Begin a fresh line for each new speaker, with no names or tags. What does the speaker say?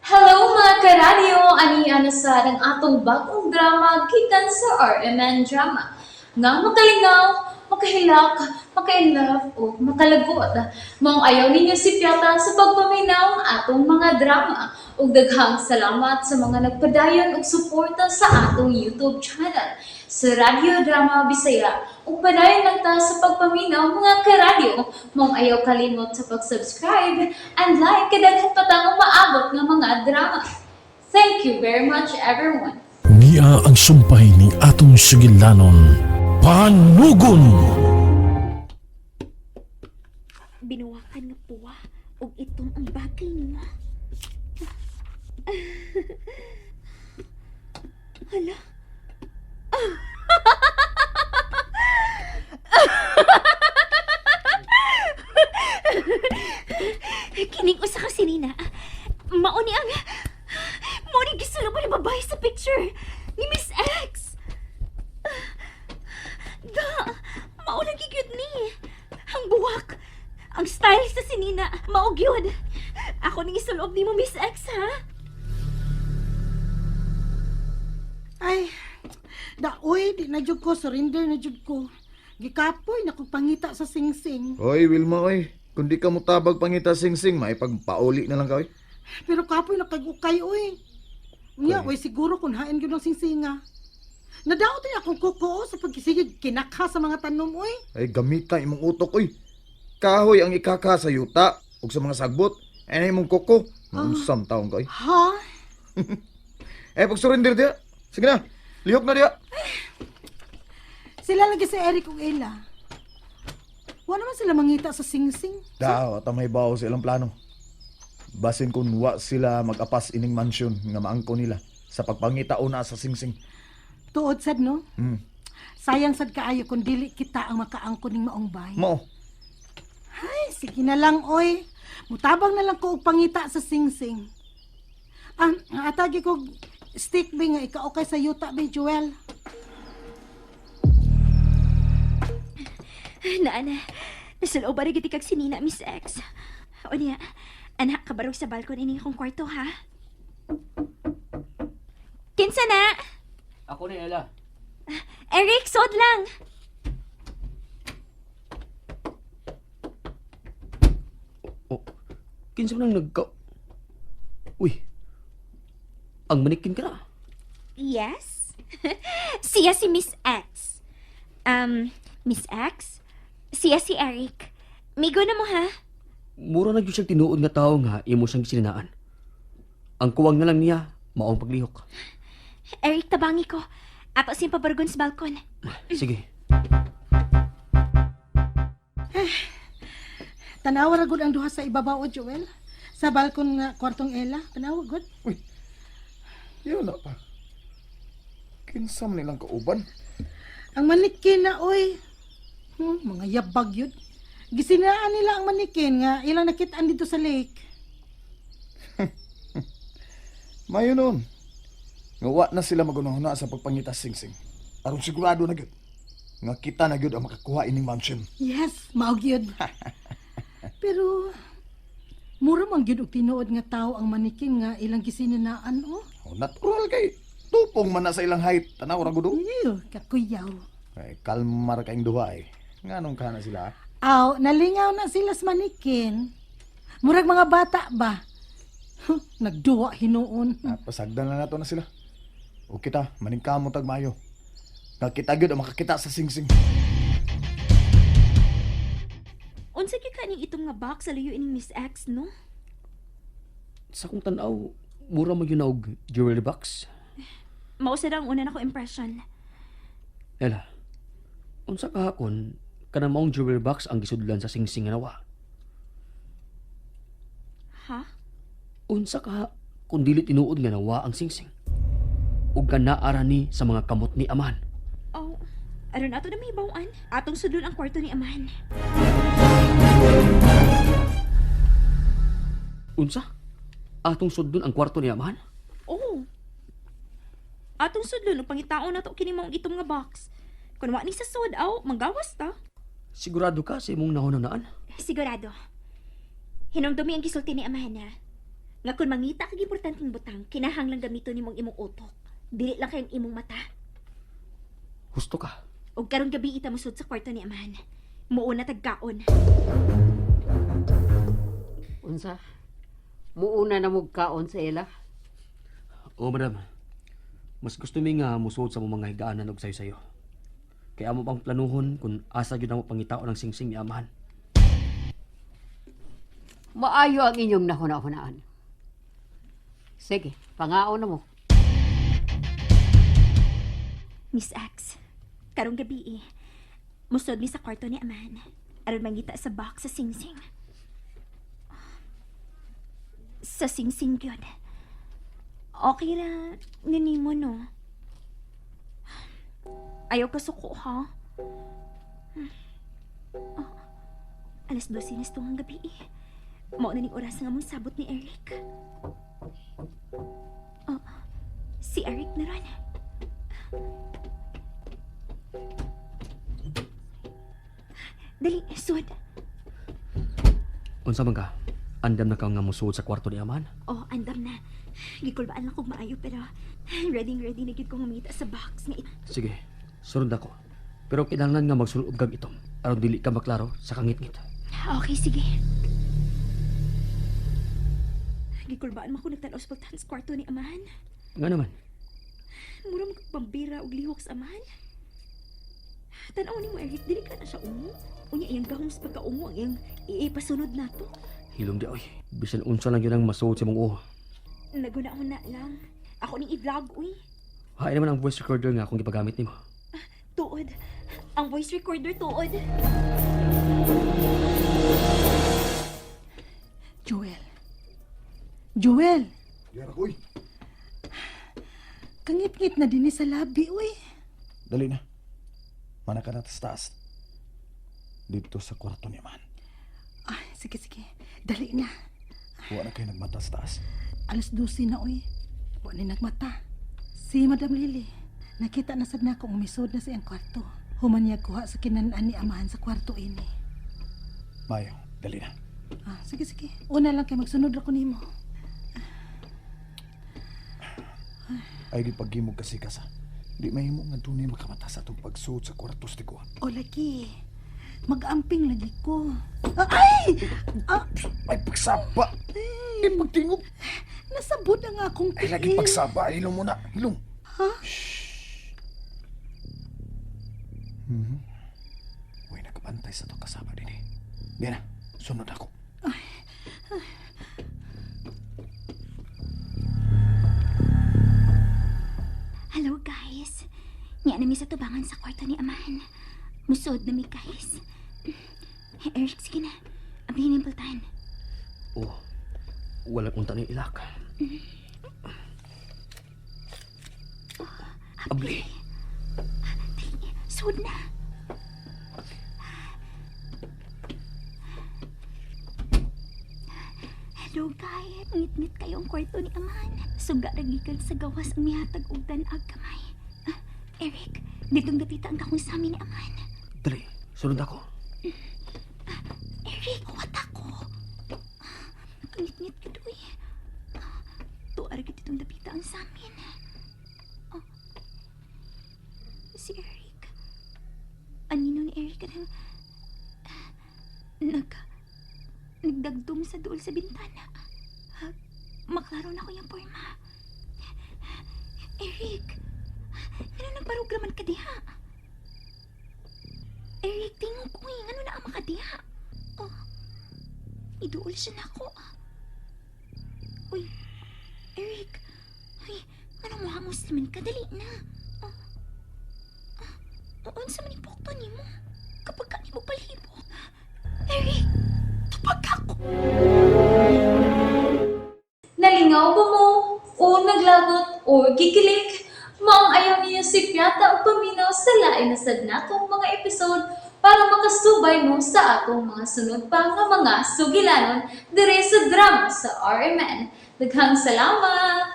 Hello, mga karadyo! Ani na sa ang atong bagong drama gikan sa RMN Drama. Nga makalingaw, makahilak, makainlove o makalagot. Maong ayaw ninyo sipyata sa pagpaminaw ang atong mga drama. Ug daghang salamat sa mga nagpadayon og suporta sa atong YouTube channel sa Radyo Drama Bisaya. Ug padayon lang ta sa pagpaminaw, mga karadyo. Maong ayaw kalimot sa pag-subscribe and like kay daghan pa tang umaabot nga mga drama. Thank you very much, everyone.
Niya ang sumpay ni atong sugilanon. Panugon!
Binuwakan nga puwa ug itom ang bagay nimo. Hala. Kining usa ka sinina. Mao ni ang mao ni gisulo pa ni babae sa picture ni Miss X. Da, mao lagi gyud ni. Ang buwak. Ang style sa sinina, mao gyud. Ako ning isulob nimo, Miss X, ha?
Ay, daoy, di na jud ko, surrender na jud ko. Gikapoy na kong pangita sa singsing.
Hoy, Wilma, oy. Kung di ka mo tabag pangita sing-sing, maipagpauli na lang ka, oy.
Pero kapoy na kag-ukay, oy. Unya, oy, siguro kung hain gyud ang singsinga. Nadaot ay akong kuko sa pagkisigig kinakha sa mga tanom, oy.
Ay, gamita imong utok, oy. Kahoy ang ikaka sa yuta ug sa mga sagbot. Ay, na imong kuko. Naunsam taong ka, oy.
Ha?
Eh, pag-surrender diya. Sige na, lihok na diya.
Sila lagi sa Eric ug Ella. Wala naman sila mangita sa singsing.
Daw, at may bawo sa ilang plano. Basin kung wa sila mag-apas ining mansion nga maangko nila sa pagpangita una sa singsing.
Tuod sad, no? Sayang sad kaayo kung dili kita ang makaangko ning maong bay.
Mao.
Ay, sige na lang, oy. Mutabang na lang ko og pangita sa singsing. Ah, atagi ko stick bi nga ikaukay sa yuta bi, Joel.
Naa na. Nasulob ba rin kag sinina, Miss X? O niya, anak, kabarog sa balkon ini akong kwarto, ha? Kinsa na?
Ako ni Ella.
Eric, sod lang!
Oh, kinsa man ang nagka... Uy, ang manikin ka na.
Yes? Siya si Miss X. Miss X? Siya si Eric. Migo na mo, ha?
Mura na gyud siyang tinuod nga tao nga imo siyang sininaan. Ang kuwang na lang niya, maong paglihok.
Eric, tabangi ko. Ato siyang pabargon sa balkon.
Sige.
Tanawa ra gud ang duha sa ibabaw, o Joel. Sa balkon nga kwartong Ella, tanawa gud.
Uy, yun na pa. Kinsam nilang kauban.
Ang manikin na oy. Mga yabag yun. Gisinaan nila ang manikin nga ilang nakitaan dito sa lake.
Mayo noon. Nga wa na sila magunahuna sa pagpangita sing-sing. Aron sigurado na gyud. Nga kita na gyud ang makakuha ining mansion.
Yes, mao gyud. Pero mura man gyud og tinuod nga tao ang manikin nga ilang gisinanaan oh.
Oh, natural kay tupong man na sa ilang height. Tanaw ra gud. oh.
Ew, kakuyaw.
Ay, kalma ra kayong duha eh. Nganong kana sila?
Aw, nalingaw na sila sa manikin. Murag mga bata ba? Huh, nagduwa hinuon.
Ah, pasagdan na nato na sila. O kita, maningkamot tag mayo. Nga kita gyud ang makakita sa singsing.
Unsa gyud ka ning itom nga box sa luyo ining Miss X, no?
Sa akong tanaw, mura man yun na og jewelry box.
Mao sa ang una nako impression.
Ella, unsa kahakon kanang maong jewelry box ang gisudlan sa singsing nga nawa.
Ha?
Unsa ka kung dili tinuod nga nawa ang singsing? Ug kanaara ni sa mga kamot ni Aman.
Oh, aron ato na may bawaan. Atong sudlon ang kwarto ni Amahan.
Unsa? Atong sudlon ang kwarto ni Amahan?
Oh. Atong sudlon ug pangitaon nato kini maong itom nga box. Kun wa ni sa sud aw, manggawas ta.
Sigurado ka sa imong nahunahunaan?
Sigurado. Hinumdumi ang gisulti ni Amahan na. Nga kung mangita kag importanteng butang, kinahanglang gamiton nimong imong utok. Dili lang kayong imong mata.
Husto ka.
Og karong gabi ita mosud sa kwarto ni Amahan. Muuna tagkaon.
Unsa? Muuna na mong kaon sa ila?
Oo, madam. Mas gusto mi nga musuod sa mga higaanan og sayo-sayo. Kaya amo pang planuhon kung asa gyud amo pangitaon ang singsing ni amahan.
Maayo ang inyong nahuna-hunaan. Sige, pangaon na mo.
Miss X, karong gabi eh. Musod mi sa kwarto ni Aman. Aron mangita sa box sa singsing. Sa singsing gyud. Okay ra nini mo no. Ayaw ka suko ha. Oh, 12:00 na tungang gabi eh. Mao na ning oras nga mong sabot ni Eric. Oh, si Eric na ron. Dali, sud.
Unsa man ka? Andam na ka nga musuod sa kwarto ni amahan?
Oh, andam na. Gikulbaan lang kog maayo pero ready ready na gyud ko ngumita sa box nga
Sige, sunod ako. Pero kinahanglan nga magsulob kag itom aron dili ka maklaro sa kangitngit.
Okay, sige. Gikulbaan man ko nagtan-aw sa pagtahan sa kwarto ni Amahan.
Nga naman,
Mura mo kag bambira og lihok sa amahan. Tan-aw nimo Eric, dili ka na siya ungo. Unya iyang gahom sa pagkaungo ang iyang iipasunod nato.
hilom di oy. Bisan unsa lang yun ang masuod sa mong uho.
Naguna-una lang. Ako ning i-vlog uy.
Hain naman ang voice recorder nga akong gipagamit nimo.
Tuod. Ang voice recorder tuod.
Joel. Joel,
Yara ko, uy.
kangit-ngit na dinhi sa labi, uy.
Dali na. Mana ka na tas taas. Dito sa kwarto ni man.
Ay, sige, sige. Dali na.
Wa na kayo nagmata sa taas.
12:00 na, uy. Wa ni nagmata. Si Madam Lily, nakita na sad na akong umisod na sa iyang kwarto. Human niya kuha sa kinan-an ni amahan sa kwarto ini.
Mayo, dali na.
Ah, sige, sige. Una lang kay magsunod ra ko nimo.
Ay di paghimog kasi kasa. Di mahimo nga dunay makamata sa atong pagsuot sa kwarto sa tiguan.
O lagi, mag-amping lagi ko. Ah, ay! Ah,
Ay pagsaba. Ay pagtingog.
nasabot ang akong
Ay lagi
tiil.
pagsaba. Hilom mo na. Hilom.
Ha?
Mhm. Uy, nakabantay sa itong kasama din eh. Di na, sunod ako.
Hello guys. Niya na mi sa tubangan sa kwarto ni Amahan. Musod na mi guys. Hey, Eric, sige na. Ablihin yung pultahan.
Oh, walang unta ni ilak. Abli.
Dali, sud na. Hello guys. Ngit-ngit kayo ang kwarto ni Aman. Suga ra gikan sa gawas ang mihatag og dan-ag kamay. Ah, Eric, ditong dapita ang kakong sa amin ni Aman.
Dali, sunod ako.
Eric, huwat ako. Ngit-ngit ka doy. Tuar gid itong dapita ang samin. Oh. Si Eric. Anino ni Eric ang nag nagdagdum sa duol sa bintana. Ah, maklaro na ko yung porma. Eric, ano nagbarog raman ka diha? Eric, tingog ko eh. Ano na ang makadiha? Oh, iduol siya na ako. Uy, Eric. Uy, ano mo hamos naman ka? Dali na. Oh, ah, unsa man ipokto nimo? Kapag ka nimo palhibo. Eric, tupag ako.
Nalingaw ba mo? O naglagot o gikilig? Maong ayaw niya si Piata og paminaw sa lain na sad natong mga episode para makasubay mo sa atong mga sunod pa nga mga sugilanon dire sa drama sa RMN. Daghang salamat!